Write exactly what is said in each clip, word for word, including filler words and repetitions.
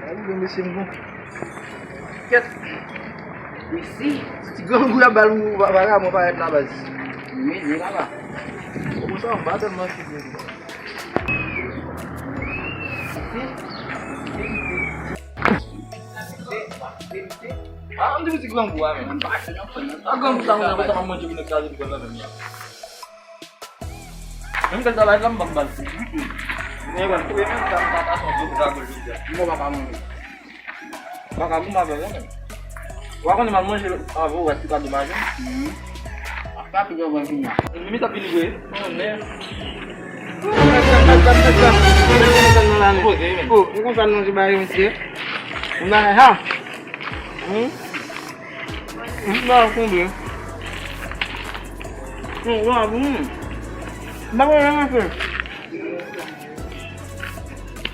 Gade mesye m bon. Kèt. Mesye. Ti grangou y ap ba l ou vagabon parèt la baz. Men, men papa. Bon sa m pa tèlman fidèl. Ah, m di pitit grangou a menm. A grangou sa mwen sa m ap manje pou nou kraze pou konn nan menm nan. Menm kèl travay la m pa m ba l pou ditou. Men yo ba l kouye menm sa m pa ka sonje pou kraze jodi a. Mwen pa ka manje. M pa ka goumen avè l non menm. Ou pa konnen m al manje avè w wè si pa domaje. Apa tou yo wè vini. Mimi t ap vini vre. Oh, men. Oh, nou kontan non se bagay misye. Nou bagay ha. Hmm? Hmm, ba konbyen. Hmm, ba bon. Ba bon, nan fè.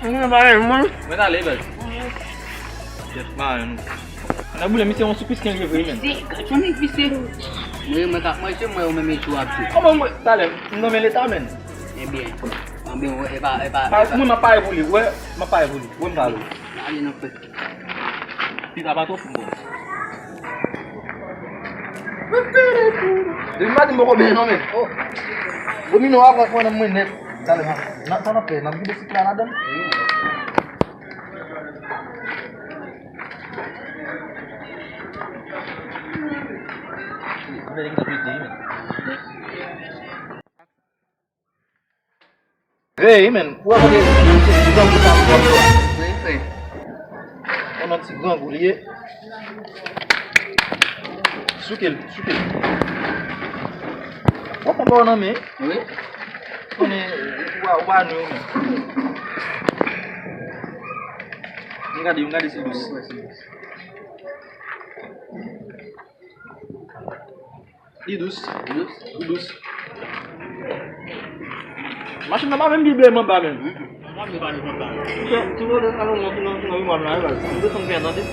Mwen pa renmen mwen. Mwen ale bèl. Jet maren nou. Nan boule misye yon soupis kenn vre men. Si, gad yon nèg vise. Mwen mwen ka manje mwen ou menm jou ap di. Kòman mwen talè m nan men leta men. Ebyen, ebyen e pa e pa. Mwen m ap pare pou li. Wè, m ap pare pou li. Wè m talè. Ale nan fè. Pita pa twòp bon. Depi maten m poko benyen non men. Oh. Domino a pran pran nan mwen nèt. Talè nan sa n ap fè, n ap vide sik la ladan. Mwen nèg nan pete men. Hey, men, ou wè kote ti grangou sa m pran yo a? Wi, wi. Yon ti grangou li ye. Souke l, souke l. Ou konn ba w nan men? Wi. Konnen, ou pa, ou pa nou, men. M gade, m gade si l dous. Li dous. Li dous? Li dous. Machin nan pa menm vibre m anba menm. Ti vòlè sa nan nan nan nan imam la, e baz. M desann fè tande.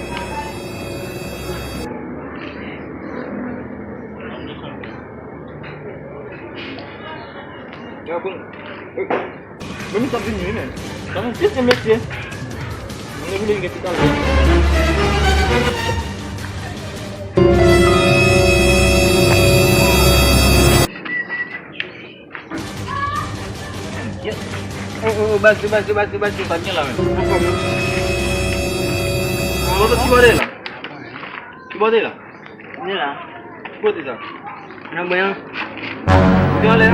Ya bon. Men misye ap vini wi men. Sa yon pis de mesye. Mwen vle gen ti kalite. Oh, oh, oh, bati, bati, bati, bati. Sa gen la men. Ankò men. Ki bòde la? Ki bòde la? Vini la. Ki kote sa? Nan bwen an. Ou te anlè a?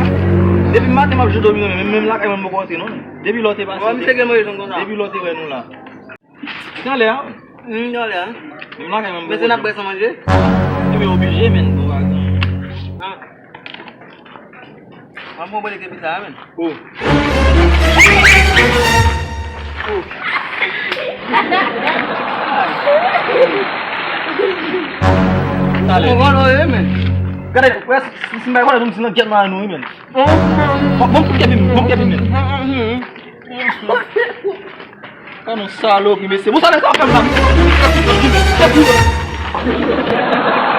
Depi maten m ap jwe domino, men menm lakay mwen m poko antre non. Depi lè w te pase. Bon, misye gen move jan konsa. Depi lè w te wè nou la. Ou te anlè a? M te anlè a. Menm lakay mwen m poko antre. Men se n ap bwè san manje? Ebyen oblije, men. Ah. Mwen mwen bwè depi sa a, men. Oh. Oh. Talè. Mwen vòlò ye, men. Gade, wè, si, si m bay vòlò, m si nan gèt nan nou, men. Bon, bon, bon, kèpi, bon, kèpi, men. Ka nou salopri, mesye. Bon, sa, sa fè m la.